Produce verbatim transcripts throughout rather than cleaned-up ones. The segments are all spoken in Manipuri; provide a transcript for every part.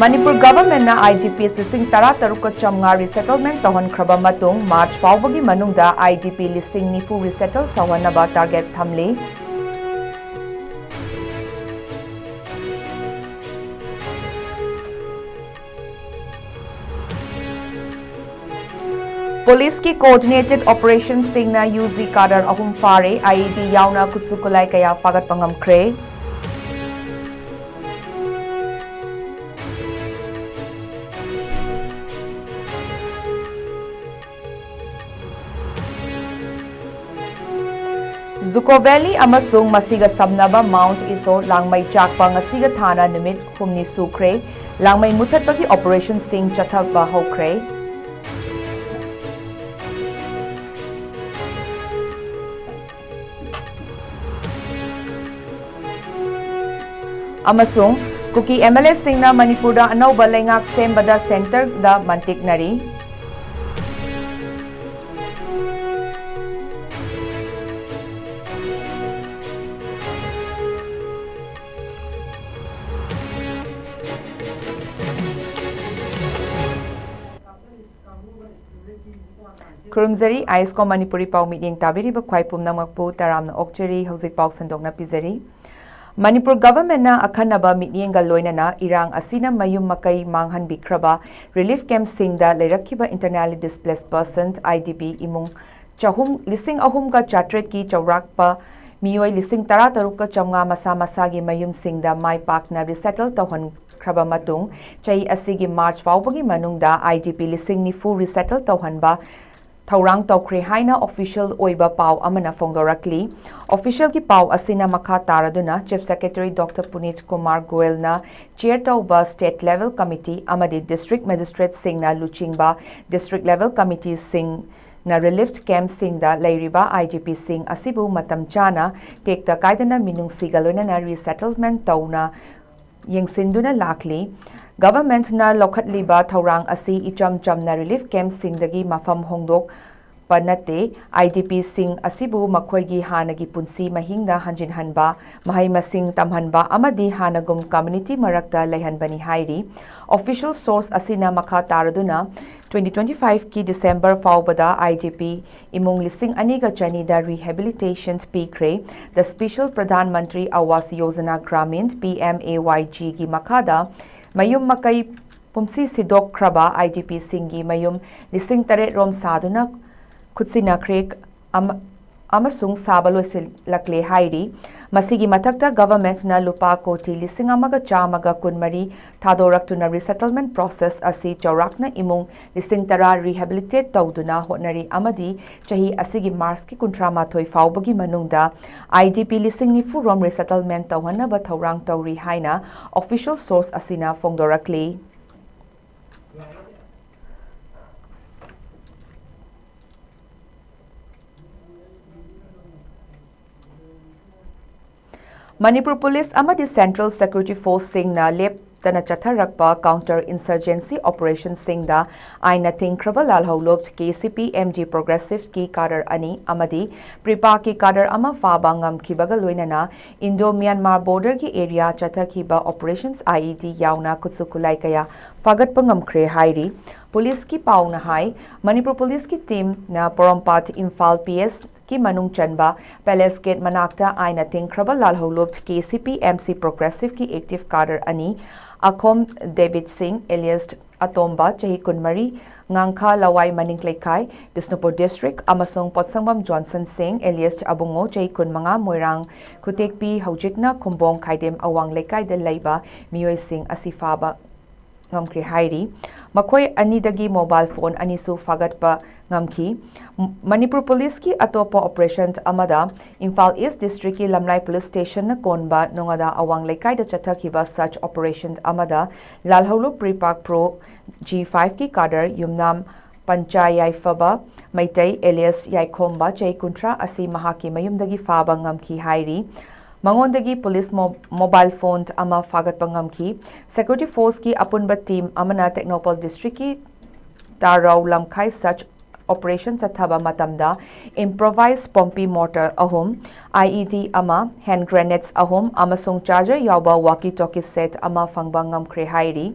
ꯃꯅꯤꯄꯨꯔ ꯒꯚꯔꯟꯃꯦꯟꯠꯅ IDPs ꯂꯤꯁꯤꯡ ꯇꯔꯥ ꯇꯔꯨꯛꯀ ꯆꯥꯝꯃꯉꯥ resettlement ꯇꯧꯍꯟꯈ꯭ꯔꯕ ꯃꯇꯨꯡ, ꯃꯥꯔꯆ ꯐꯥꯎꯕꯒꯤ ꯃꯅꯨꯡꯗ IDP ꯂꯤꯁꯤꯡ ꯅꯤꯐꯨ resettle ꯇꯧꯍꯟꯅꯕ target ꯊꯝꯂꯤ꯫ ꯄꯨꯂꯤꯁꯀꯤ coordinated operationꯁꯤꯡꯅ UG cadre ꯑꯍꯨꯝ ꯐꯥꯔꯦ, IED ꯌꯥꯎꯅ ꯈꯨꯠꯁꯨ ꯈꯨꯠꯂꯥꯏ ꯀꯌꯥ ꯐꯥꯒꯠꯄ ꯉꯝꯈ꯭ꯔꯦ꯫ Juko Valley ꯑꯃꯁꯨꯡ ꯃꯁꯤꯒ ꯁꯝꯅꯕ Mount Iso ꯂꯥꯡꯃꯩ ꯆꯥꯛꯄ ꯉꯁꯤꯒ ꯊꯥꯅ ꯅꯨꯃꯤꯠ ꯍꯨꯝꯅꯤ ꯁꯨꯈ꯭ꯔꯦ꯫ ꯂꯥꯡꯃꯩ ꯃꯨꯊꯠꯄꯒꯤ operationꯁꯤꯡ ꯆꯠꯊꯕ ꯍꯧꯈ꯭ꯔꯦ꯫ ꯑꯃꯁꯨꯡ ꯀꯨꯀꯤ MLAꯁꯤꯡꯅ ꯃꯅꯤꯄꯨꯔꯗ ꯑꯅꯧꯕ ꯂꯩꯉꯥꯛ ꯁꯦꯝꯕꯗ centreꯗ ꯃꯟꯇꯤꯛꯅꯔꯤ꯫ ꯈꯨꯔꯨꯝꯖꯔꯤ, ISCO ꯃꯅꯤꯄꯨꯔꯤ ꯄꯥꯎ ꯃꯤꯠꯌꯦꯡ ꯇꯥꯕꯤꯔꯤꯕ ꯈ꯭ꯋꯥꯏ ꯄꯨꯝꯅꯃꯛꯄꯨ ꯇꯔꯥꯝꯅ ꯑꯣꯛꯆꯔꯤ꯫ ꯍꯧꯖꯤꯛ ꯄꯥꯎ ꯁꯟꯗꯣꯛꯅ ꯄꯤꯖꯔꯤ꯫ ꯃꯅꯤꯄꯨꯔ ꯒꯚꯔꯟꯃꯦꯟꯠꯅ ꯑꯈꯟꯅꯕ ꯃꯤꯠꯌꯦꯡꯒ ꯂꯣꯏꯅꯅ ꯏꯔꯥꯡ ꯑꯁꯤꯅ ꯃꯌꯨꯝ ꯃꯀꯩ ꯃꯥꯡꯍꯟꯕꯤꯈ꯭ꯔꯕ relief campꯁꯤꯡꯗ ꯂꯩꯔꯛꯈꯤꯕ internally displaced person, IDP ꯏꯃꯨꯡ ꯆꯍꯨꯝ, ꯂꯤꯁꯤꯡ ꯑꯍꯨꯝꯒ ꯆꯥꯇ꯭ꯔꯦꯠꯀꯤ ꯆꯥꯎꯔꯥꯛꯄ ꯃꯤꯑꯣꯏ ꯂꯤꯁꯤꯡ ꯇꯔꯥ ꯇꯔꯨꯛꯀ ꯆꯥꯝꯃꯉꯥ ꯃꯁꯥ ꯃꯁꯥꯒꯤ ꯃꯌꯨꯝꯁꯤꯡꯗ ꯃꯥꯏ ꯄꯥꯛꯅ resettle ꯇꯧꯍꯟꯈ꯭ꯔꯕ ꯃꯇꯨꯡ, ꯆꯍꯤ ꯑꯁꯤꯒꯤ ꯃꯥꯔꯆ ꯐꯥꯎꯕꯒꯤ ꯃꯅꯨꯡꯗ IDP ꯂꯤꯁꯤꯡ ꯅꯤꯐꯨ resettle ꯇꯧꯍꯟꯕ ꯊꯧꯔꯥꯡ ꯇꯧꯈ꯭ꯔꯦ ꯍꯥꯏꯅ official ꯑꯣꯏꯕ ꯄꯥꯎ ꯑꯃꯅ ꯐꯣꯡꯗꯣꯔꯛꯂꯤ꯫ Officialꯒꯤ ꯄꯥꯎ ꯑꯁꯤꯅ ꯃꯈꯥ ꯇꯥꯔꯗꯨꯅ Chief Secretary Doctor Puneet Kumar Goelꯅ chair ꯇꯧꯕ state level committee ꯑꯃꯗꯤ district magistrateꯁꯤꯡꯅ ꯂꯨꯆꯤꯡꯕ district level committeeꯁꯤꯡꯅ relief campꯁꯤꯡꯗ ꯂꯩꯔꯤꯕ IDPꯁꯤꯡ ꯑꯁꯤꯕꯨ ꯃꯇꯝ ꯆꯥꯅ ꯇꯦꯛꯇ ꯀꯥꯏꯗꯅ ꯃꯤꯅꯨꯡꯁꯤꯒ ꯂꯣꯏꯅꯅ resettlement ꯇꯧꯅ ꯌꯦꯡꯁꯤꯟꯗꯨꯅ ꯂꯥꯛꯂꯤ꯫ ꯒꯚꯔꯟꯃꯦꯟꯠꯅ ꯂꯧꯈꯠꯂꯤꯕ ꯊꯧꯔꯥꯡ ꯑꯁꯤ ꯏꯆꯝ ꯆꯝꯅ relief campꯁꯤꯡꯗꯒꯤ ꯃꯐꯝ ꯍꯣꯡꯗꯣꯛ ꯅꯠꯇꯦ꯫ IDPꯁꯤꯡ ꯑꯁꯤꯕꯨ ꯃꯈꯣꯏꯒꯤ ꯍꯥꯟꯅꯒꯤ ꯄꯨꯟꯁꯤ ꯃꯍꯤꯡꯗ ꯍꯟꯖꯤꯟꯍꯟꯕ, ꯃꯍꯩ ꯃꯁꯤꯡ ꯇꯝꯍꯟꯕ ꯑꯃꯗꯤ ꯍꯥꯟꯅꯒꯨꯝ community ꯃꯔꯛꯇ ꯂꯩꯍꯟꯕꯅꯤ ꯍꯥꯏꯔꯤ꯫ Official source ꯑꯁꯤꯅ ꯃꯈꯥ ꯇꯥꯔꯗꯨꯅ, twenty twenty-fiveꯀꯤ December ꯐꯥꯎꯕꯗ IDP ꯏꯃꯨꯡ ꯂꯤꯁꯤꯡ ꯑꯅꯤꯒ ꯆꯅꯤꯗ rehabilitation ꯄꯤꯈ꯭ꯔꯦ꯫ The Special Pradhan Mantri Awas Yojana Gramin, PMAYGꯒꯤ ꯃꯈꯥꯗ ꯃꯌꯨꯝ ꯃꯀꯩ ꯄꯨꯝꯁꯤ ꯁꯤꯗꯣꯛꯈ꯭ꯔꯕ IDPꯁꯤꯡꯒꯤ ꯃꯌꯨꯝ ꯂꯤꯁꯤꯡ ꯇꯔꯦꯠ ꯔꯣꯝ ꯁꯥꯗꯨꯅ ꯈꯨꯠꯁꯤꯟꯅꯈ꯭ꯔꯦ ꯑꯃ-, ꯑꯃꯁꯨꯡ ꯁꯥꯕ ꯂꯣꯏꯁꯤꯜꯂꯛꯂꯦ ꯍꯥꯏꯔꯤ꯫ ꯃꯁꯤꯒꯤ ꯃꯊꯛꯇ governmentꯅ ꯂꯨꯄꯥ ꯀꯣꯇꯤ ꯂꯤꯁꯤꯡ ꯑꯃꯒ ꯆꯥꯝꯃꯒ ꯀꯨꯟꯃꯔꯤ ꯊꯥꯗꯣꯔꯛꯇꯨꯅ resettlement process ꯑꯁꯤ ꯆꯥꯎꯔꯥꯛꯅ ꯏꯃꯨꯡ ꯂꯤꯁꯤꯡ ꯇꯔꯥ rehabilitate ꯇꯧꯗꯨꯅ ꯍꯣꯠꯅꯔꯤ ꯑꯃꯗꯤ ꯆꯍꯤ ꯑꯁꯤꯒꯤ Marchꯀꯤ ꯀꯨꯟꯊ꯭ꯔꯥ ꯃꯥꯊꯣꯏ ꯐꯥꯎꯕꯒꯤ ꯃꯅꯨꯡꯗꯗ IDP ꯂꯤꯁꯤꯡ ꯅꯤꯐꯨ ꯔꯣꯝ resettlement ꯇꯧꯍꯟꯅꯕ ꯊꯧꯔꯥꯡ ꯇꯧꯔꯤ ꯍꯥꯏꯅ official source ꯑꯁꯤꯅ ꯐꯣꯡꯗꯣꯔꯛꯂꯤ꯫ ꯃꯅꯤꯄꯨꯔ ꯄꯨꯂꯤꯁ ꯑꯃꯗꯤ Central Security Forceꯁꯤꯡꯅ ꯂꯦꯞꯇꯅ ꯆꯠꯊꯔꯛꯄ counter insurgency operationꯁꯤꯡꯗ ꯑꯥꯏꯟꯅ ꯊꯤꯡꯈ꯭ꯔꯕ ꯂꯥꯜꯍꯧꯂꯨꯞ KCP MG Progressiveꯀꯤ cadre ꯑꯅꯤ ꯑꯃꯗꯤ PREPAꯀꯤ cadre ꯑꯃ ꯐꯥꯕ ꯉꯝꯈꯤꯕꯒ ꯂꯣꯏꯅꯅ Indo-Myanmar borderꯒꯤ area ꯆꯠꯊꯈꯤꯕ operations IED ꯌꯥꯎꯅ ꯈꯨꯠꯁꯨ ꯈꯨꯠꯂꯥꯏ ꯀꯌꯥ ꯐꯥꯒꯠꯄ ꯉꯝꯈ꯭ꯔꯦ ꯍꯥꯏꯔꯤ꯫ ꯄꯨꯂꯤꯁꯀꯤ ꯄꯥꯎꯅ ꯍꯥꯏ, ꯃꯅꯤꯄꯨꯔ ꯄꯨꯂꯤꯁꯀꯤ teamꯅ ꯄꯣꯔꯣꯝꯄꯥꯠ ꯏꯝꯐꯥꯜ PSꯀꯤ ꯃꯅꯨꯡ ꯆꯟꯕ Palace Gate ꯃꯅꯥꯛꯇ ꯑꯥꯏꯟꯅ ꯊꯤꯡꯈ꯭ꯔꯕ ꯂꯥꯜꯍꯧꯂꯨꯞ KCP MG Progressiveꯀꯤ active cadre ꯑꯅꯤ, ꯑꯈꯣꯝ ꯗꯦꯕꯤꯠ ꯁꯤꯡ alias ꯑꯇꯣꯝꯕ, ꯆꯍꯤ ꯀꯨꯟꯃꯔꯤ, ꯉꯥꯡꯈꯥ ꯂꯋꯥꯏ ꯃꯅꯤꯡ ꯂꯩꯀꯥꯏ, ꯕꯤꯁꯅꯨꯄꯨꯔ district, ꯑꯃꯁꯨꯡ ꯄꯣꯠꯁꯪꯕꯝ ꯖꯣꯟꯁꯟ ꯁꯤꯡ alias ꯑꯕꯨꯡꯉꯣ, ꯆꯍꯤ ꯀꯨꯟꯃꯉꯥ, ꯃꯣꯏꯔꯥꯡ ꯈꯨꯇꯦꯛꯄꯤ, ꯍꯧꯖꯤꯛꯅ ꯈꯨꯝꯕꯣꯡ ꯈꯥꯏꯗꯦꯝ ꯑꯋꯥꯡ ꯂꯩꯀꯥꯏꯗ ꯂꯩꯕ ꯃꯤꯑꯣꯏꯁꯤꯡ ꯑꯁꯤ ꯐꯥꯕ ꯉꯝꯈ꯭ꯔꯦ ꯍꯥꯏꯔꯤ꯫ ꯃꯈꯣꯏ ꯑꯅꯤꯗꯒꯤ mobile phone ꯑꯅꯤꯁꯨ ꯐꯥꯒꯠꯄ ꯉꯝꯈꯤ꯫ ꯃ-, ꯃꯅꯤꯄꯨꯔ ꯄꯨꯂꯤꯁꯀꯤ ꯑꯇꯣꯞꯄ operation ꯑꯃꯗ ꯏꯝꯐꯥꯜ East districtꯀꯤ ꯂꯝꯂꯥꯏ police stationꯅ ꯀꯣꯟꯕ ꯅꯣꯉꯥꯗꯥ ꯑꯋꯥꯡ ꯂꯩꯀꯥꯏꯗ ꯆꯠꯊꯈꯤꯕ search operation ꯑꯃꯗ ꯂꯥꯜꯍꯧꯂꯨꯞ PREPAK Pro G fiveꯀꯤ cadre ꯌꯨꯝꯅꯥꯝ ꯄꯟꯆꯥ ꯌꯥꯏꯐꯕ ꯃꯩꯇꯩ alias ꯌꯥꯏꯈꯣꯝꯕ, ꯆꯍꯤ ꯀꯨꯟꯊ꯭ꯔꯥ ꯑꯁꯤ ꯃꯍꯥꯛꯀꯤ ꯃꯌꯨꯝꯗꯒꯤ ꯐꯥꯕ ꯉꯝꯈꯤ ꯍꯥꯏꯔꯤ꯫ ꯃꯉꯣꯟꯗꯒꯤ ꯄꯨꯂꯤꯁ ꯃꯣ-, mobile phone ꯑꯃ ꯐꯥꯒꯠꯄ ꯉꯝꯈꯤ꯫ Security Forceꯀꯤ ꯑꯄꯨꯟꯕ team ꯑꯃꯅ ꯇꯦꯡꯅꯧꯄꯜ districtꯀꯤ ꯇꯥꯔꯧ ꯂꯝꯈꯥꯏ search ꯑꯣꯄꯔꯦꯁꯟ ꯆꯠꯊꯕ ꯃꯇꯝꯗ ꯏꯝꯄ꯭ꯔꯣꯚꯥꯏꯖ ꯄꯣꯝꯄꯤ ꯃꯣꯔꯇꯔ ꯑꯍꯨꯝ, ꯑꯥꯏ ꯏ ꯗꯤ ꯑꯃ, ꯍꯦꯟ ꯒ꯭ꯔꯦꯅꯦꯗꯁ ꯑꯍꯨꯝ ꯑꯃꯁꯨꯡ ꯆꯥꯔꯖꯔ ꯌꯥꯎꯕ ꯋꯥꯀꯤ ꯇꯣꯀꯤ ꯁꯦꯠ ꯑꯃ ꯐꯪꯕ ꯉꯝꯈ꯭ꯔꯦ ꯍꯥꯏꯔꯤ꯫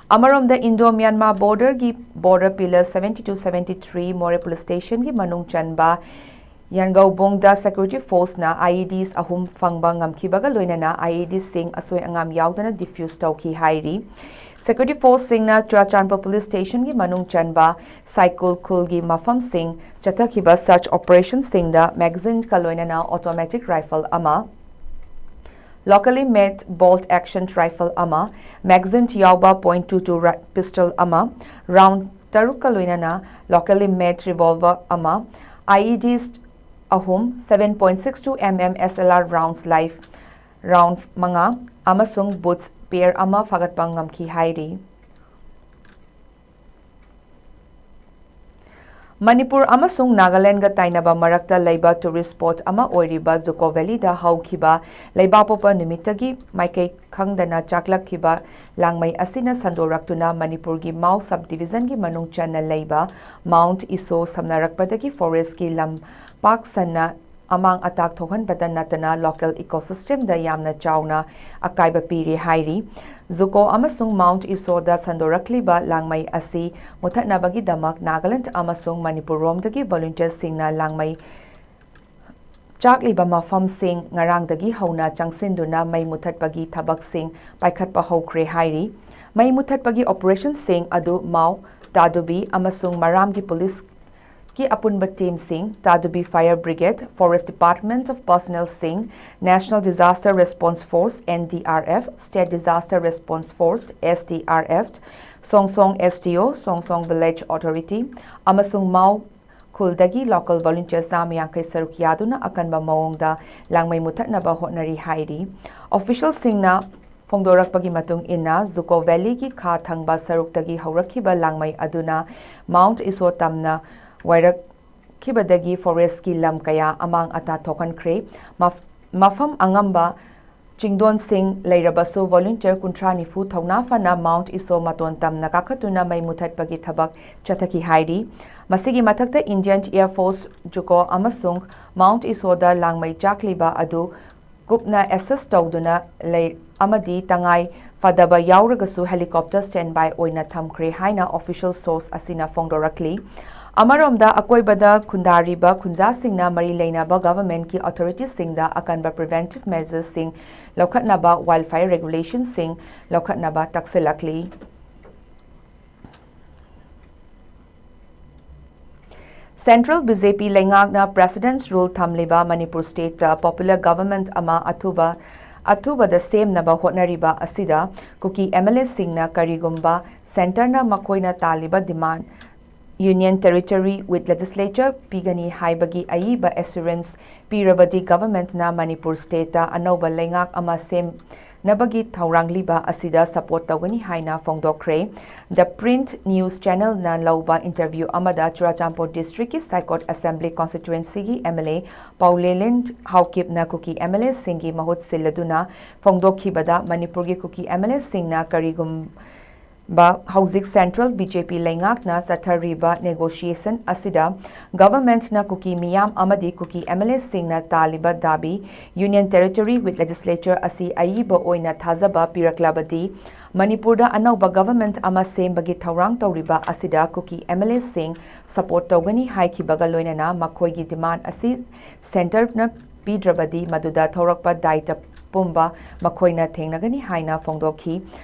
ꯑꯃꯔꯣꯝꯗ ꯏꯟꯗꯣ ꯃ꯭ꯌꯥꯟꯃꯥꯔ ꯕꯣꯔꯗꯔꯒꯤ border pillar seventy two seventy three Moreh police ꯁ꯭ꯇꯦꯁꯟꯒꯤ ꯃꯅꯨꯡ ꯆꯟꯕ ꯌꯥꯟꯒꯧꯕꯨꯡꯗ ꯁꯦꯀ꯭ꯌꯨꯔꯤꯇꯤ ꯐꯣꯔꯁꯅ ꯑꯥꯏ ꯏ ꯗꯤꯁ ꯑꯍꯨꯝ ꯐꯪꯕ ꯉꯝꯈꯤꯕꯒ ꯂꯣꯏꯅꯅ ꯑꯥꯏ ꯏ ꯗꯤꯁꯤꯡ ꯑꯁꯣꯏ ꯑꯉꯥꯝ ꯌꯥꯎꯗꯅ ꯗꯤꯐ꯭ꯌꯨꯁ ꯇꯧꯈꯤ ꯍꯥꯏꯔꯤ꯫ ꯁꯦꯀ꯭ꯌꯨꯔꯤꯇꯤ ꯐꯣꯔꯁꯁꯤꯡꯅ ꯆꯨꯔꯥꯆꯥꯟꯄꯨꯔ ꯄꯨꯂꯤꯁ ꯁ꯭ꯇꯦꯁꯟꯒꯤ ꯃꯅꯨꯡ ꯆꯟꯕ ꯁꯥꯏꯀꯨꯜ ꯈꯨꯜꯒꯤ ꯃꯐꯝꯁꯤꯡ ꯆꯠꯊꯈꯤꯕ ꯁꯔꯆ ꯑꯣꯄꯔꯦꯁꯟꯁꯤꯡꯗ ꯃꯦꯒꯥꯖꯤꯟꯒ ꯂꯣꯏꯅꯅ ꯑꯣꯇꯣꯃꯦꯇꯤꯛ ꯔꯥꯏꯐꯜ ꯑꯃ, ꯂꯣꯀꯦꯂꯤ ꯃꯦꯗ ꯕꯣꯜꯠ ꯑꯦꯛꯁꯟ ꯔꯥꯏꯐꯜ ꯑꯃ, ꯃꯦꯒꯥꯖꯤꯟ ꯌꯥꯎꯕ ꯄꯣꯏꯟ ꯇꯨ ꯇꯨ ꯄꯤꯁꯇꯜ ꯑꯃ, ꯔꯥꯎꯟ ꯇꯔꯨꯛꯀ ꯂꯣꯏꯅꯅ ꯂꯣꯀꯦꯂꯤ ꯃꯦꯗ ꯔꯤꯚꯣꯜꯚꯔ ꯑꯃ, ꯑꯥꯏ ꯏ ꯗꯤꯁ ꯑꯍꯨꯝ, seven point six two M M S L R rounds live round ꯃꯉꯥ ꯑꯃꯁꯨꯡ ꯕꯨꯠꯁ ꯄꯦꯌꯔ ꯑꯃ ꯐꯥꯒꯠꯄ ꯉꯝꯈꯤ ꯍꯥꯏꯔꯤ꯫ ꯃꯅꯤꯄꯨꯔ ꯑꯃꯁꯨꯡ ꯅꯥꯒꯥꯂꯦꯟꯗꯒ ꯇꯥꯏꯅꯕ ꯃꯔꯛꯇ ꯂꯩꯕ ꯇꯨꯔꯤꯁ ꯁ꯭ꯄꯣꯠ ꯑꯃ ꯑꯣꯏꯔꯤꯕ ꯖꯨꯀꯣ ꯚꯦꯂꯤꯗ ꯍꯧꯈꯤꯕ ꯂꯩꯕꯥꯛꯄꯣꯛꯄ ꯅꯨꯃꯤꯠꯇꯒꯤ ꯃꯥꯏꯀꯩ ꯈꯪꯗꯅ ꯆꯥꯛꯂꯛꯈꯤꯕ ꯂꯥꯡꯃꯩ ꯑꯁꯤꯅ ꯁꯟꯗꯣꯔꯛꯇꯨꯅ ꯃꯅꯤꯄꯨꯔꯒꯤ ꯃꯥꯎ ꯁꯕ ꯗꯤꯚꯤꯖꯟꯒꯤ ꯃꯅꯨꯡ ꯆꯟꯅ ꯂꯩꯕ ꯃꯥꯎꯟꯠ ꯏꯁꯣ ꯁꯝꯅꯔꯛꯄꯗꯒꯤ ꯐꯣꯔꯦꯁ꯭ꯠꯀꯤ ꯂꯝ ꯄꯥꯛ ꯁꯟꯅ ꯑꯃꯥꯡ ꯑꯇꯥ ꯊꯣꯛꯍꯟꯕꯇ ꯅꯠꯇꯅ ꯂꯣꯀꯦꯜ ꯏꯀꯣꯁꯤꯁꯇꯦꯝꯗ ꯌꯥꯝꯅ ꯆꯥꯎꯅ ꯑꯀꯥꯏꯕ ꯄꯤꯔꯤ ꯍꯥꯏꯔꯤ꯫ ꯖꯨꯀꯣ ꯑꯃꯁꯨꯡ ꯃꯥꯎꯟꯠ ꯏꯁꯣꯗ ꯁꯟꯗꯣꯔꯛꯂꯤꯕ ꯂꯥꯡꯃꯩ ꯑꯁꯤ ꯃꯨꯊꯠꯅꯕꯒꯤꯗꯃꯛ ꯅꯥꯒꯥꯂꯦꯟꯗ ꯑꯃꯁꯨꯡ ꯃꯅꯤꯄꯨꯔꯔꯣꯝꯗꯒꯤ ꯚꯣꯂꯨꯟꯇꯤꯌꯔꯁꯤꯡꯅ ꯂꯥꯡꯃꯩ ꯆꯥꯛꯂꯤꯕ ꯃꯐꯝꯁꯤꯡ ꯉꯔꯥꯡꯗꯒꯤ ꯍꯧꯅ ꯆꯪꯁꯤꯟꯗꯨꯅ ꯃꯩ ꯃꯨꯊꯠꯄꯒꯤ ꯊꯕꯛꯁꯤꯡ ꯄꯥꯏꯈꯠꯄ ꯍꯧꯈ꯭ꯔꯦ ꯍꯥꯏꯔꯤ꯫ ꯃꯩ ꯃꯨꯊꯠꯄꯒꯤ ꯑꯣꯄꯔꯦꯁꯟꯁꯤꯡ ꯑꯗꯨ ꯃꯥꯎ, ꯇꯥꯗꯨꯕꯤ ꯑꯃꯁꯨꯡ ꯃꯔꯥꯝꯒꯤ ꯄꯨꯂꯤꯁ ꯀꯤ ꯑꯄꯨꯟꯕ ꯇꯤꯝꯁꯤꯡ, Tadubi Fire Brigade, Forest Department of Personnel ꯁꯤꯡ, National Disaster Response Force, N D R F, State Disaster Response Force, S D R F, ꯁꯣꯡꯁꯣꯡ S D O, ꯁꯣꯡꯁꯣꯡ Village Authority, ꯑꯃꯁꯨꯡ ꯃꯥꯎ ꯈꯨꯜꯗꯒꯤ ꯂꯣꯀꯦꯜ ꯚꯣꯂꯨꯟꯇꯤꯌꯔ ꯆꯥꯝꯃ ꯌꯥꯡꯈꯩ ꯁꯔꯨꯛ ꯌꯥꯗꯨꯅ ꯑꯀꯟꯕ ꯃꯑꯣꯡꯗ ꯂꯥꯡꯃꯩ ꯃꯨꯊꯠꯅꯕ ꯍꯣꯠꯅꯔꯤ ꯍꯥꯏꯔꯤ꯫ ꯑꯣꯐꯤꯁꯤꯌꯦꯜꯁꯤꯡꯅ ꯐꯣꯡꯗꯣꯔꯛꯄꯒꯤ ꯃꯇꯨꯡ ꯏꯟꯅ, ꯖꯨꯀꯣ ꯚꯦꯂꯤꯒꯤ ꯈꯥ ꯊꯪꯕ ꯁꯔꯨꯛꯇꯒꯤ ꯍꯧꯔꯛꯈꯤꯕ ꯂꯥꯡꯃꯩ ꯑꯗꯨꯅ ꯃꯥꯎꯟꯠ ꯏꯁꯣ ꯇꯝꯅ ꯋꯥꯏꯔꯛꯈꯤꯕꯗꯒꯤ ꯐꯣꯔꯦꯁ꯭ꯠꯀꯤ ꯂꯝ ꯀꯌꯥ ꯑꯃꯥꯡ ꯑꯇꯥ ꯊꯣꯛꯍꯟꯈ꯭ꯔꯦ꯫ ꯃꯐ-, ꯃꯐꯝ ꯑꯉꯝꯕ ꯆꯤꯡꯗꯣꯟꯁꯤꯡ ꯂꯩꯔꯕꯁꯨ volunteer ꯀꯨꯟꯊ꯭ꯔꯥ ꯅꯤꯐꯨ ꯊꯧꯅꯥ ꯐꯅ Mount Iso ꯃꯇꯣꯟ ꯇꯝꯅ ꯀꯥꯈꯠꯇꯨꯅ ꯃꯩ ꯃꯨꯊꯠꯄꯒꯤ ꯊꯕꯛ ꯆꯠꯊꯈꯤ ꯍꯥꯏꯔꯤ꯫ ꯃꯁꯤꯒꯤ ꯃꯊꯛꯇ Indian Air Force JUCO ꯑꯃꯁꯨꯡ Mount Isoꯗ ꯂꯥꯡꯃꯩ ꯆꯥꯛꯂꯤꯕ ꯑꯗꯨ ꯀꯨꯞꯅ assess ꯇꯧꯗꯨꯅ ꯂꯩ ꯑꯃꯗꯤ ꯇꯉꯥꯏ ꯐꯗꯕ ꯌꯥꯎꯔꯒꯁꯨ helicopter standby ꯑꯣꯏꯅ ꯊꯝꯈ꯭ꯔꯦ ꯍꯥꯏꯅ official source ꯑꯁꯤꯅ ꯐꯣꯡꯗꯣꯔꯛꯂꯤ꯫ ꯑꯃꯔꯣꯝꯗ, ꯑꯀꯣꯏꯕꯗ ꯈꯨꯟꯗꯥꯔꯤꯕ ꯈꯨꯟꯖꯥꯁꯤꯡꯅ ꯃꯔꯤ ꯂꯩꯅꯕ governmentꯀꯤ authorityꯁꯤꯡꯗ ꯑꯀꯟꯕ preventive measuresꯁꯤꯡ ꯂꯧꯈꯠꯅꯕ, wildfire regulationꯁꯤꯡ ꯂꯧꯈꯠꯅꯕ ꯇꯛꯁꯤꯜꯂꯛꯂꯤ꯫ Central BJP ꯂꯩꯉꯥꯛꯅ President's Rule ꯊꯝꯂꯤꯕ ꯃꯅꯤꯄꯨꯔ stateꯇ popular government ꯑꯃ ꯑꯊꯨꯕ, ꯑꯊꯨꯕꯗ ꯁꯦꯝꯅꯕ ꯍꯣꯠꯅꯔꯤꯕ ꯑꯁꯤꯗ ꯀꯨꯀꯤ MLAꯁꯤꯡꯅ ꯀꯔꯤꯒꯨꯝꯕ centreꯅ ꯃꯈꯣꯏꯅ ꯇꯥꯜꯂꯤꯕ demand Union Territory with Legislature ꯄꯤꯒꯅꯤ ꯍꯥꯏꯕꯒꯤ ꯑꯏꯕ assurance ꯄꯤꯔꯕꯗꯤ governmentꯅ ꯃꯅꯤꯄꯨꯔ stateꯇ ꯑꯅꯧꯕ ꯂꯩꯉꯥꯛ ꯑꯃ ꯁꯦꯝꯅꯕꯒꯤ ꯊꯧꯔꯥꯡꯂꯤꯕ ꯑꯁꯤꯗ support ꯇꯧꯒꯅꯤ ꯍꯥꯏꯅ ꯐꯣꯡꯗꯣꯛꯈ꯭ꯔꯦ꯫ The Print News Channelꯅ ꯂꯧꯕ interview ꯑꯃꯗ ꯆꯨꯔꯥꯆꯥꯟꯄꯨꯔ districtꯀꯤ Saikot Assembly Constituencyꯒꯤ MLA ꯄꯥꯎꯂꯦꯂꯦꯟ ꯍꯥꯎꯀꯤꯞꯅ ꯀꯨꯀꯤ MLAꯁꯤꯡꯒꯤ ꯃꯍꯨꯠ ꯁꯤꯜꯂꯗꯨꯅ ꯐꯣꯡꯗꯣꯛꯈꯤꯕꯗ, ꯃꯅꯤꯄꯨꯔꯒꯤ ꯀꯨꯀꯤ MLAꯁꯤꯡꯅ ꯀꯔꯤꯒꯨꯝ ꯕ ꯍꯧꯖꯤꯛ central BJP ꯂꯩꯉꯥꯛꯅ ꯆꯠꯊꯔꯤꯕ negotiation ꯑꯁꯤꯗ governmentꯅ ꯀꯨꯀꯤ ꯃꯤꯌꯥꯝ ꯑꯃꯗꯤ ꯀꯨꯀꯤ MLAꯁꯤꯡꯅ ꯇꯥꯜꯂꯤꯕ Dhabi Union Territory with Legislature ꯑꯁꯤ ꯑꯏꯕ ꯑꯣꯏꯅ ꯊꯥꯖꯕ ꯄꯤꯔꯛꯂꯕꯗꯤ, ꯃꯅꯤꯄꯨꯔꯗ ꯑꯅꯧꯕ government ꯑꯃ ꯁꯦꯝꯕꯒꯤ ꯊꯧꯔꯥꯡ ꯇꯧꯔꯤꯕ ꯑꯁꯤꯗ ꯀꯨꯀꯤ MLAꯁꯤꯡ support ꯇꯧꯒꯅꯤ ꯍꯥꯏꯈꯤꯕꯒ ꯂꯣꯏꯅꯅ ꯃꯈꯣꯏꯒꯤ demand ꯑꯁꯤ centreꯅ ꯄꯤꯗ꯭ꯔꯕꯗꯤ ꯃꯗꯨꯗ ꯊꯧꯔꯛꯄ ꯗꯥꯏꯇ ꯄꯨꯝꯕ ꯃꯈꯣꯏꯅ ꯊꯦꯡꯅꯒꯅꯤ ꯍꯥꯏꯅ ꯐꯣꯡꯗꯣꯛꯈꯤ꯫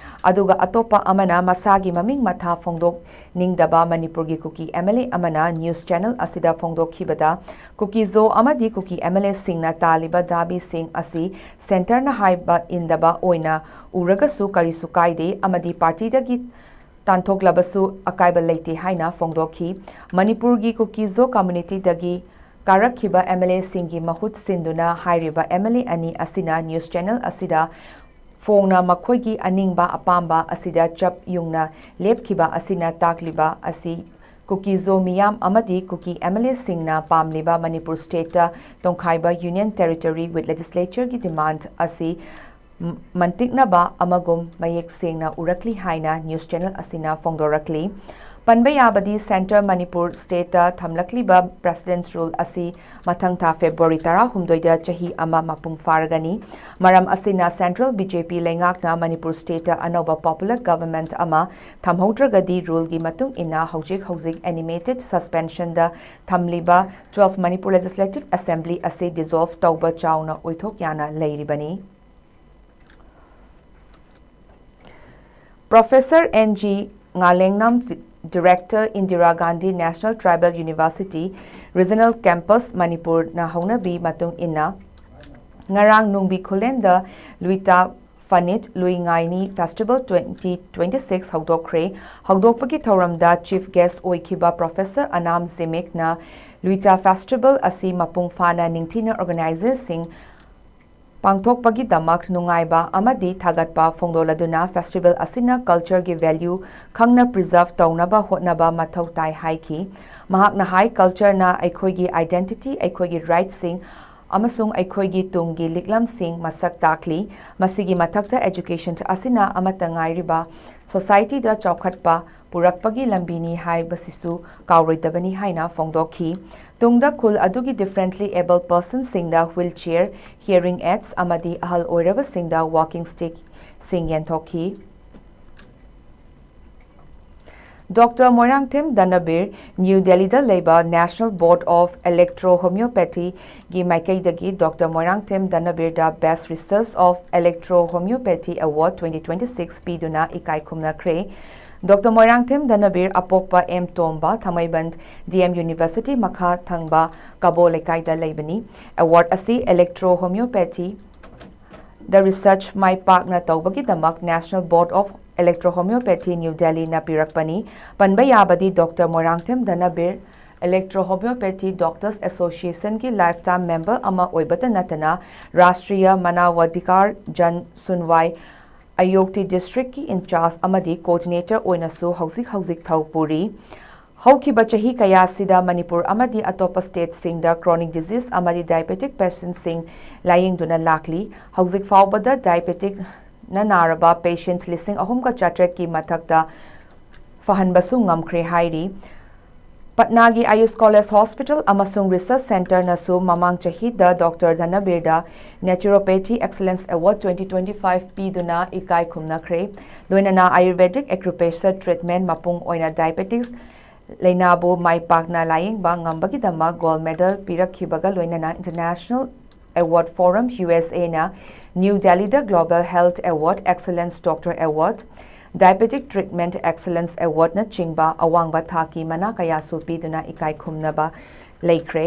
ꯑꯗꯨꯒ ꯑꯇꯣꯞꯄ ꯑꯃꯅ ꯃꯁꯥꯒꯤ ꯃꯃꯤꯡ ꯃꯊꯥ ꯐꯣꯡꯗꯣꯛꯅꯤꯡꯗꯕ ꯃꯅꯤꯄꯨꯔꯒꯤ ꯀꯨꯀꯤ MLA ꯑꯃꯅ news channel ꯑꯁꯤꯗ ꯐꯣꯡꯗꯣꯛꯈꯤꯕꯗ, ꯀꯨꯀꯤ ꯖꯣ ꯑꯃꯗꯤ ꯀꯨꯀꯤ MLAꯁꯤꯡꯅ ꯇꯥꯜꯂꯤꯕ ꯗꯥꯕꯤꯁꯤꯡ ꯑꯁꯤ centreꯅ ꯍꯥꯏꯕ ꯏꯟꯗꯕ ꯑꯣꯏꯅ ꯎꯔꯒꯁꯨ ꯀꯔꯤꯁꯨ ꯀꯥꯏꯗꯦ ꯑꯃꯗꯤ partyꯗꯒꯤ ꯇꯥꯟꯊꯣꯛꯂꯕꯁꯨ ꯑꯀꯥꯏꯕ ꯂꯩꯇꯦ ꯍꯥꯏꯅ ꯐꯣꯡꯗꯣꯛꯈꯤ꯫ ꯃꯅꯤꯄꯨꯔꯒꯤ ꯀꯨꯀꯤ ꯖꯣ communityꯗꯒꯤ ꯀꯥꯔꯛꯈꯤꯕ MLAꯁꯤꯡꯒꯤ ꯃꯍꯨꯠ ꯁꯤꯟꯗꯨꯅ ꯍꯥꯏꯔꯤꯕ MLA ꯑꯅꯤ ꯑꯁꯤꯅ news channel ꯑꯁꯤꯗ ꯐꯣꯡꯅ ꯃꯈꯣꯏꯒꯤ ꯑꯅꯤꯡꯕ ꯑꯄꯥꯝꯕ ꯑꯁꯤꯗ ꯆꯞ ꯌꯨꯡꯅ ꯂꯦꯞꯈꯤꯕ ꯑꯁꯤꯅ ꯇꯥꯛꯂꯤꯕ ꯑꯁꯤ ꯀꯨꯀꯤ-ꯖꯣ ꯃꯤꯌꯥꯝ ꯑꯃꯗꯤ ꯀꯨꯀꯤ ꯑꯦꯝ ꯑꯦꯜ ꯑꯦꯁꯤꯡꯅ ꯄꯥꯝꯂꯤꯕ Manipur ꯁ꯭ꯇꯦꯠꯇ ꯇꯣꯡꯈꯥꯏꯕ Union Territory with Legislatureꯒꯤ demand ꯑꯁꯤ ꯃ-, ꯃꯟꯇꯤꯛꯅꯕ ꯑꯃꯒꯨꯝ ꯃꯌꯦꯛ ꯁꯦꯡꯅ ꯎꯔꯛꯂꯤ ꯍꯥꯏꯅ news channel ꯑꯁꯤꯅ ꯐꯣꯡꯗꯣꯔꯛꯂꯤ꯫ ꯄꯟꯕ ꯌꯥꯕꯗꯤ, Centre ꯃꯅꯤꯄꯨꯔ ꯁ꯭ꯇꯦꯠꯇ ꯊꯝꯂꯛꯂꯤꯕ President's Rule ꯑꯁꯤ ꯃꯊꯪ ꯊꯥ February ꯇꯔꯥꯍꯨꯝꯗꯣꯏꯗ ꯆꯍꯤ ꯑꯃ ꯃꯄꯨꯡ ꯐꯥꯔꯒꯅꯤ꯫ ꯃꯔꯝ ꯑꯁꯤꯅ, Central B J P ꯂꯩꯉꯥꯛꯅ ꯃꯅꯤꯄꯨꯔ ꯁ꯭ꯇꯦꯠꯇ ꯑꯅꯧꯕ popular government ꯑꯃ ꯊꯝꯍꯧꯗ꯭ꯔꯒꯗꯤ, ruleꯒꯤ ꯃꯇꯨꯡ ꯏꯟꯅ ꯍꯧꯖꯤꯛ ꯍꯧꯖꯤꯛ animated suspensionꯗ ꯊꯝꯂꯤꯕ twelve Manipur Legislative Assembly ꯑꯁꯤ dissolve ꯇꯧꯕ ꯆꯥꯎꯅ ꯑꯣꯏꯊꯣꯛ ꯌꯥꯅ ꯂꯩꯔꯤꯕꯅꯤ꯫ Professor N G ꯉꯥꯂꯦꯡꯅꯝ, Director, Indira Gandhi National Tribal University, Regional Campus, ꯃꯅꯤꯄꯨꯔꯅ ꯍꯧꯅꯕꯤ ꯃꯇꯨꯡ ꯏꯟꯅ ꯉꯔꯥꯡ ꯅꯨꯡꯕꯤ ꯈꯨꯂꯦꯟꯗ ꯂꯨꯏꯇꯥ ꯐꯅꯤꯠ ꯂꯨꯏ ꯉꯥꯏꯅꯤ Festival twenty twenty-six ꯍꯧꯗꯣꯛꯈ꯭ꯔꯦ꯫ ꯍꯧꯗꯣꯛꯄꯒꯤ ꯊꯧꯔꯝꯗ chief guest ꯑꯣꯏꯈꯤꯕ Professor ꯑꯅꯥꯝ ꯖꯤꯃꯤꯛꯅ ꯂꯨꯏꯇꯥ Festival ꯑꯁꯤ ꯃꯄꯨꯡ ꯐꯥꯅ ꯅꯤꯡꯊꯤꯅ organizerꯁꯤꯡ ꯄꯥꯡꯊꯣꯛꯄꯒꯤꯗꯃꯛ ꯅꯨꯡꯉꯥꯏꯕ ꯑꯃꯗꯤ ꯊꯥꯒꯠꯄ ꯐꯣꯡꯗꯣꯛꯂꯗꯨꯅ, festival ꯑꯁꯤꯅ cultureꯒꯤ value ꯈꯪꯅ preserve ꯇꯧꯅꯕ ꯍꯣꯠꯅꯕ ꯃꯊꯧ ꯇꯥꯏ ꯍꯥꯏꯈꯤ꯫ ꯃꯍꯥꯛꯅ ꯍꯥꯏ, cultureꯅ ꯑꯩꯈꯣꯏꯒꯤ identity, ꯑꯩꯈꯣꯏꯒꯤ rightꯁꯤꯡ ꯑꯃꯁꯨꯡ ꯑꯩꯈꯣꯏꯒꯤ ꯇꯨꯡꯒꯤ ꯂꯤꯛꯂꯝꯁꯤꯡ ꯃꯁꯛ ꯇꯥꯛꯂꯤ꯫ ꯃꯁꯤꯒꯤ ꯃꯊꯛꯇ, education ꯑꯁꯤꯅ ꯑꯃꯠꯇ ꯉꯥꯏꯔꯤꯕ societyꯗ ꯆꯥꯎꯈꯠꯄ ꯄꯨꯔꯛꯄꯒꯤ ꯂꯝꯕꯤꯅꯤ ꯍꯥꯏꯕꯁꯤꯁꯨ ꯀꯥꯎꯔꯣꯏꯗꯕꯅꯤ ꯍꯥꯏꯅ ꯐꯣꯡꯗꯣꯛꯈꯤ꯫ ꯇꯨꯡꯗ ꯈꯨꯜ ꯑꯗꯨꯒꯤ differently abled personꯁꯤꯡꯗ wheelchair, hearing aids ꯑꯃꯗꯤ ꯑꯍꯜ ꯑꯣꯏꯔꯕꯁꯤꯡꯗ walking stickꯁꯤꯡ ꯌꯦꯟꯊꯣꯛꯈꯤ꯫ Doctor ꯃꯣꯏꯔꯥꯡꯊꯦꯝ ꯙꯅꯕꯤꯔ, ꯅ꯭ꯌꯨ ꯗꯦꯜꯂꯤꯗ ꯂꯩꯕ National Board of Electro Homeopathyꯒꯤ ꯃꯥꯏꯀꯩꯗꯒꯤ Doctor Moirangthem ꯙꯅꯕꯤꯔꯗ Best Research of Electro Homeopathy Award twenty twenty-six ꯄꯤꯗꯨꯅ ꯏꯀꯥꯏ ꯈꯨꯝꯅꯈ꯭ꯔꯦ꯫ Doctor ꯃꯣꯏꯔꯥꯡꯊꯦꯝ ꯙꯅꯕꯤꯔ, ꯑꯄꯣꯛꯄ ꯑꯦꯝ ꯇꯣꯝꯕ, ꯊꯥꯡꯃꯩꯕꯟ D M University ꯃꯈꯥ ꯊꯪꯕ ꯀꯕꯣ ꯂꯩꯀꯥꯏꯗ ꯂꯩꯕꯅꯤ꯫ Award ꯑꯁꯤ electro homeopathy ꯗ research ꯃꯥꯏ ꯄꯥꯛꯅ ꯇꯧꯕꯒꯤꯗꯃꯛ National Board of Electro Homeopathy, New Delhi ꯅ ꯄꯤꯔꯛꯄꯅꯤ꯫ ꯄꯟꯕ ꯌꯥꯕꯗꯤ, Doctor Moirangthem ꯙꯅꯕꯤꯔ Electro Homeopathy Doctors Association ꯒꯤ lifetime member ꯑꯃ ꯑꯣꯏꯕꯇ ꯅꯠꯇꯅ, ꯔꯥꯁꯇ꯭ꯔꯤꯌ ꯃꯥꯅꯕꯥꯙꯤꯀꯥꯔ ꯖꯟ ꯁꯨꯟꯋꯥꯏ ꯑꯌꯣꯒꯇꯤ district ꯀꯤ in charge ꯑꯃꯗꯤ coordinator ꯑꯣꯏꯅꯁꯨ ꯍꯧꯖꯤꯛ ꯍꯧꯖꯤꯛ ꯊꯧ ꯄꯨꯔꯤ꯫ ꯍꯧꯈꯤꯕ ꯆꯍꯤ ꯀꯌꯥꯁꯤꯗ ꯃꯅꯤꯄꯨꯔ ꯑꯃꯗꯤ ꯑꯇꯣꯞꯄ ꯁ꯭ꯇꯦꯠꯁꯤꯡꯗ chronic disease ꯑꯃꯗꯤ diabetic patientꯁꯤꯡ ꯂꯥꯌꯦꯡꯗꯨꯅ ꯂꯥꯛꯂꯤ꯫ ꯍꯧꯖꯤꯛ ꯐꯥꯎꯕꯗ diabeticꯅ ꯅꯥꯔꯕ patient ꯂꯤꯁꯤꯡ ꯑꯍꯨꯝꯒ ꯆꯥꯇ꯭ꯔꯦꯠꯀꯤ ꯃꯊꯛꯇ ꯐꯍꯟꯕꯁꯨ ꯉꯝꯈ꯭ꯔꯦ ꯍꯥꯏꯔꯤ꯫ ꯄꯠꯅꯥꯒꯤ ꯑꯌꯨꯁ ꯀꯣꯂꯦꯖ ꯍꯣꯁꯄꯤꯇꯥꯜ ꯑꯃꯁꯨꯡ ꯔꯤꯁꯔꯆ ꯁꯦꯟꯇꯔꯅꯁꯨ ꯃꯃꯥꯡ ꯆꯍꯤꯗ doctor ꯙꯅꯕꯤꯔꯗ Naturopathy Excellence Award twenty twenty five ꯄꯤꯗꯨꯅ ꯏꯀꯥꯏ ꯈꯨꯝꯅꯈ꯭ꯔꯦ꯫ ꯂꯣꯏꯅꯅ Ayurvedic acupressure treatment ꯃꯄꯨꯡ ꯑꯣꯏꯅ diabetics ꯂꯥꯏꯅꯥꯕꯨ ꯃꯥꯏ ꯄꯥꯛꯅ ꯂꯥꯌꯦꯡꯕ ꯉꯝꯕꯒꯤꯗꯃꯛ gold medal ꯄꯤꯔꯛꯈꯤꯕꯒ ꯂꯣꯏꯅꯅ International Award Forum, USAꯅ New Delhiꯗ Global Health Award Excellence, Doctor Award, Diabetic Treatment Excellence Awardꯅꯆꯤꯡꯕ ꯑꯋꯥꯡꯕ ꯊꯥꯛꯀꯤ ꯃꯅꯥ ꯀꯌꯥꯁꯨ ꯄꯤꯗꯨꯅ ꯏꯀꯥꯏ ꯈꯨꯝꯅꯕ ꯂꯩꯈ꯭ꯔꯦ꯫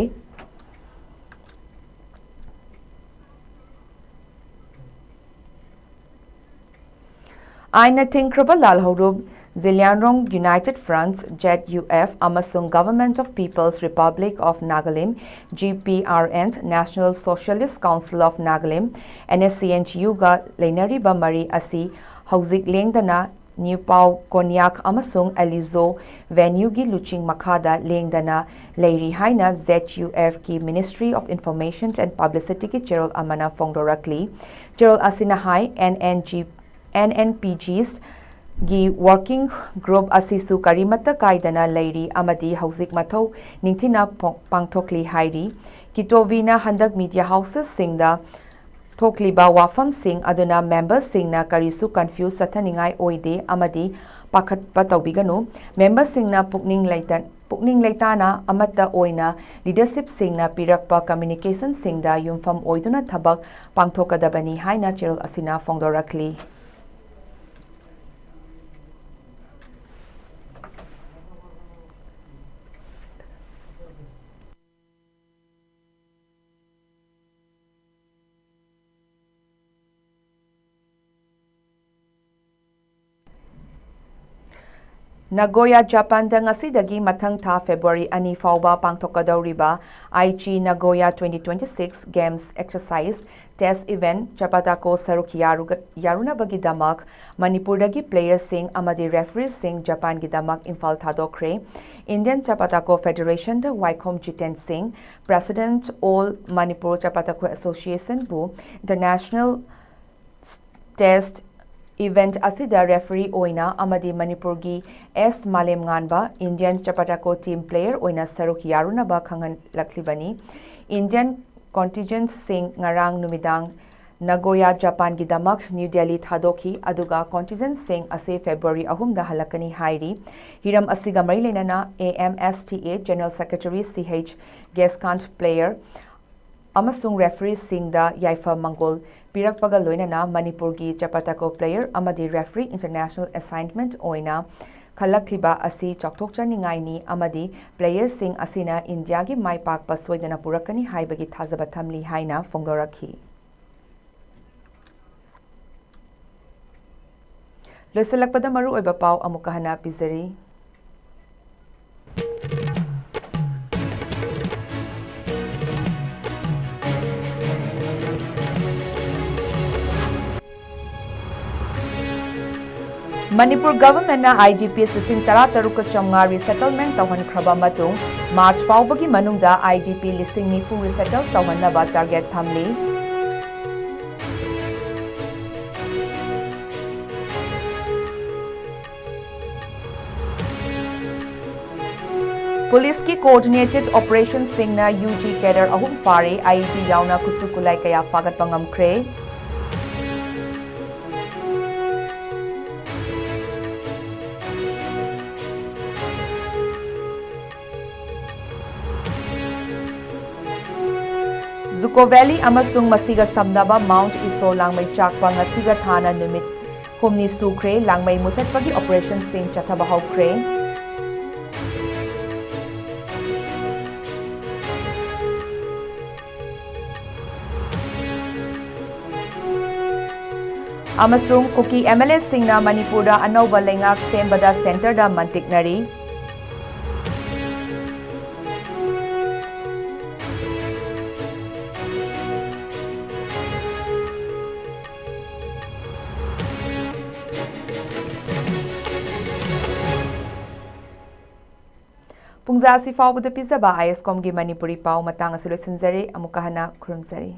ꯑꯥꯏꯟꯅ ꯊꯤꯡꯈ꯭ꯔꯕ ꯂꯥꯜꯍꯧꯂꯨꯞ ꯖꯤꯂꯤꯌꯥꯟꯔꯣꯡ United Front, ZUF, ꯑꯃꯁꯨꯡ Government of People's Republic of Nagalim, GPRN, National Socialist Council of Nagalim, NSCN-UGA ꯂꯩꯅꯔꯤꯕ ꯃꯔꯤ ꯑꯁꯤ ꯍꯧꯖꯤꯛ ꯂꯦꯡꯗꯅ ꯅ꯭ꯌꯨꯄꯥꯎ, ꯀꯣꯟꯌꯥꯛ ꯑꯃꯁꯨꯡ ꯑꯦꯂꯤꯖꯣ ꯚꯦꯅ꯭ꯌꯨꯒꯤ ꯂꯨꯆꯤꯡ ꯃꯈꯥꯗ ꯂꯦꯡꯗꯅ ꯂꯩꯔꯤ ꯍꯥꯏꯅ ZUFꯀꯤ Ministry of Information and Publicityꯒꯤ ꯆꯦꯔꯣꯜ ꯑꯃꯅ ꯐꯣꯡꯗꯣꯔꯛꯂꯤ꯫ ꯆꯦꯔꯣꯜ ꯑꯁꯤꯅ ꯍꯥꯏ, NNG, NNPGs ꯒꯤ working group ꯑꯁꯤꯁꯨ ꯀꯔꯤꯃꯠꯇ ꯀꯥꯏꯗꯅ ꯂꯩꯔꯤ ꯑꯃꯗꯤ ꯍꯧꯖꯤꯛ ꯃꯊꯧ ꯅꯤꯡꯊꯤꯅ ꯄꯣ-, ꯄꯥꯡꯊꯣꯛꯂꯤ ꯍꯥꯏꯔꯤ꯫ ꯀꯤꯇꯣꯚꯤꯅ ꯍꯟꯗꯛ media housesꯁꯤꯡꯗ ꯊꯣꯛꯂꯤꯕ ꯋꯥꯐꯝꯁꯤꯡ ꯑꯗꯨꯅ memberꯁꯤꯡꯅ ꯀꯔꯤꯁꯨ confuse ꯆꯠꯊꯅꯤꯡꯉꯥꯏ ꯑꯣꯏꯗꯦ ꯑꯃꯗꯤ ꯄꯥꯈꯠꯄ ꯇꯧꯕꯤꯒꯅꯨ꯫ Memberꯁꯤꯡꯅ ꯄꯨꯛꯅꯤꯡ ꯂꯩꯇ-, ꯄꯨꯛꯅꯤꯡ ꯂꯩꯇꯥꯅ ꯑꯃꯠꯇ ꯑꯣꯏꯅ leadershipꯁꯤꯡꯅ ꯄꯤꯔꯛꯄ communicationꯁꯤꯡꯗ ꯌꯨꯝꯐꯝ ꯑꯣꯏꯗꯨꯅ ꯊꯕꯛ ꯄꯥꯡꯊꯣꯛꯀꯗꯕꯅꯤ ꯍꯥꯏꯅ ꯆꯦꯔꯣꯜ ꯑꯁꯤꯅ ꯐꯣꯡꯗꯣꯔꯛꯂꯤ꯫ ꯅꯥꯒꯣꯌꯥ, ꯖꯄꯥꯟꯗ ꯉꯁꯤꯗꯒꯤ ꯃꯊꯪ ꯊꯥ ꯐꯦꯕ꯭ꯔꯨꯋꯥꯔꯤ ꯑꯅꯤ ꯐꯥꯎꯕ ꯄꯥꯡꯊꯣꯛꯀꯗꯧꯔꯤꯕ ꯑꯥꯏꯆꯤ ꯅꯥꯒꯣꯌꯥ twenty twenty-six Games Exercise Test Event ꯆꯄꯥꯇꯥꯀꯣ ꯁꯔꯨꯛ ꯌꯥꯔꯨꯒ-, ꯌꯥꯔꯨꯅꯕꯒꯤꯗꯃꯛ ꯃꯅꯤꯄꯨꯔꯗꯒꯤ playerꯁꯤꯡ ꯑꯃꯗꯤ refereeꯁꯤꯡ ꯖꯄꯥꯟꯒꯤꯗꯃꯛ ꯏꯝꯐꯥꯜ ꯊꯥꯗꯣꯛꯈ꯭ꯔꯦ꯫ Indian ꯆꯄꯥꯇꯥꯀꯣ Federationꯗ ꯋꯥꯏꯈꯣꯝ ꯖꯤꯇꯦꯟ ꯁꯤꯡ, President All Manipur ꯆꯄꯥꯇꯥꯀꯣ Associationꯕꯨ International Test Event ꯑꯁꯤꯗ referee ꯑꯣꯏꯅ ꯑꯃꯗꯤ ꯃꯅꯤꯄꯨꯔꯒꯤ ꯑꯦꯁ ꯃꯥꯂꯦꯝꯉꯥꯟꯕ Indian ꯆꯄꯥꯇꯥꯀꯣ team player ꯑꯣꯏꯅ ꯁꯔꯨꯛ ꯌꯥꯔꯨꯅꯕ ꯈꯪꯍꯜꯂꯛꯂꯤꯕꯅꯤ꯫ Indian contingentꯁꯤꯡ ꯉꯔꯥꯡ ꯅꯨꯃꯤꯗꯥꯡ ꯅꯥꯒꯣꯌꯥ, ꯖꯄꯥꯟꯒꯤꯗꯃꯛ ꯅ꯭ꯌꯨ ꯗꯦꯜꯂꯤ ꯊꯥꯗꯣꯛꯈꯤ, ꯑꯗꯨꯒ contingentꯁꯤꯡ ꯑꯁꯤ ꯐꯦꯕ꯭ꯔꯨꯋꯥꯔꯤ ꯑꯍꯨꯝꯗ ꯍꯜꯂꯛꯀꯅꯤ ꯍꯥꯏꯔꯤ꯫ ꯍꯤꯔꯝ ꯑꯁꯤꯒ ꯃꯔꯤ ꯂꯩꯅꯅ A M S T A General Secretary C H Gaskant player ꯑꯃꯁꯨꯡ refereeꯁꯤꯡꯗ ꯌꯥꯏꯐ ꯃꯪꯒꯣꯜ ꯄꯤꯔꯛꯄꯒ ꯂꯣꯏꯅꯅ ꯃꯅꯤꯄꯨꯔꯒꯤ ꯆꯄꯥꯇꯥꯀꯣ player ꯑꯃꯗꯤ referee international assignment ꯑꯣꯏꯅ ꯈꯜꯂꯛꯂꯤꯕ ꯑꯁꯤ ꯆꯥꯎꯊꯣꯛꯆꯅꯤꯡꯉꯥꯏꯅꯤ ꯑꯃꯗꯤ playerꯁꯤꯡ ꯑꯁꯤꯅ ꯏꯟꯗꯤꯌꯥꯒꯤ ꯃꯥꯏ ꯄꯥꯛꯄ ꯁꯣꯏꯗꯅ ꯄꯨꯔꯛꯀꯅꯤ ꯍꯥꯏꯕꯒꯤ ꯊꯥꯖꯕ ꯊꯝꯂꯤ ꯍꯥꯏꯅ ꯐꯣꯡꯗꯣꯔꯛꯈꯤ꯫ ꯂꯣꯏꯁꯤꯜꯂꯛꯄꯗ ꯃꯔꯨꯑꯣꯏꯕ ꯄꯥꯎ ꯑꯃꯨꯛꯀ ꯍꯟꯅ ꯄꯤꯖꯔꯤ꯫ ꯃꯅꯤꯄꯨꯔ governmentꯅ I D Ps ꯂꯤꯁꯤꯡ ꯇꯔꯥ ꯇꯔꯨꯛꯀ ꯆꯥꯝꯃꯉꯥ resettlement ꯇꯧꯍꯟꯈ꯭ꯔꯕ ꯃꯇꯨꯡ, March ꯐꯥꯎꯕꯒꯤ ꯃꯅꯨꯡꯗ I D P ꯂꯤꯁꯤꯡ ꯅꯤꯐꯨ resettle ꯇꯧꯍꯟꯅꯕ target ꯊꯝꯂꯤ꯫ ꯄꯨꯂꯤꯁꯀꯤ coordinated operationꯁꯤꯡꯅ U G cadre ꯑꯍꯨꯝ ꯐꯥꯔꯦ, I E D ꯌꯥꯎꯅ ꯈꯨꯠꯁꯨ ꯈꯨꯠꯂꯥꯏ ꯀꯌꯥ ꯐꯥꯒꯠꯄ ꯉꯝꯈ꯭ꯔꯦ꯫ ꯖꯨꯀꯣ ꯚꯦꯂꯤ ꯑꯃꯁꯨꯡ ꯃꯁꯤꯒ ꯁꯝꯅꯕ ꯃꯥꯎꯟꯠ ꯏꯁꯣ ꯂꯥꯡꯃꯩ ꯆꯥꯛꯄ ꯉꯁꯤꯒ ꯊꯥꯅ ꯅꯨꯃꯤꯠ ꯍꯨꯝꯅꯤ ꯁꯨꯈ꯭ꯔꯦ꯫ ꯂꯥꯡꯃꯩ ꯃꯨꯊꯠꯄꯒꯤ operationꯁꯤꯡ ꯆꯠꯊꯕ ꯍꯧꯈ꯭ꯔꯦ꯫ ꯑꯃꯁꯨꯡ ꯀꯨꯀꯤ ꯑꯦꯝ ꯑꯦꯜ ꯑꯦꯁꯤꯡꯅ ꯃꯅꯤꯄꯨꯔꯗ ꯑꯅꯧꯕ ꯂꯩꯉꯥꯛ ꯁꯦꯝꯕꯗ ꯁꯦꯟꯇꯔꯗ ꯃꯟꯇꯤꯛꯅꯔꯤ꯫ ꯄꯨꯡꯖꯥ ꯑꯁꯤ ꯐꯥꯎꯕꯗ ꯄꯤꯖꯕ ꯑꯥꯏ ꯑꯦꯁ ꯀꯣꯝꯒꯤ ꯃꯅꯤꯄꯨꯔꯤ ꯄꯥꯎ ꯃꯇꯥꯡ ꯑꯁꯤ ꯂꯣꯏꯁꯤꯟꯖꯔꯦ꯫ ꯑꯃꯨꯛꯀ ꯍꯟꯅ ꯈꯨꯔꯨꯝꯖꯔꯤ꯫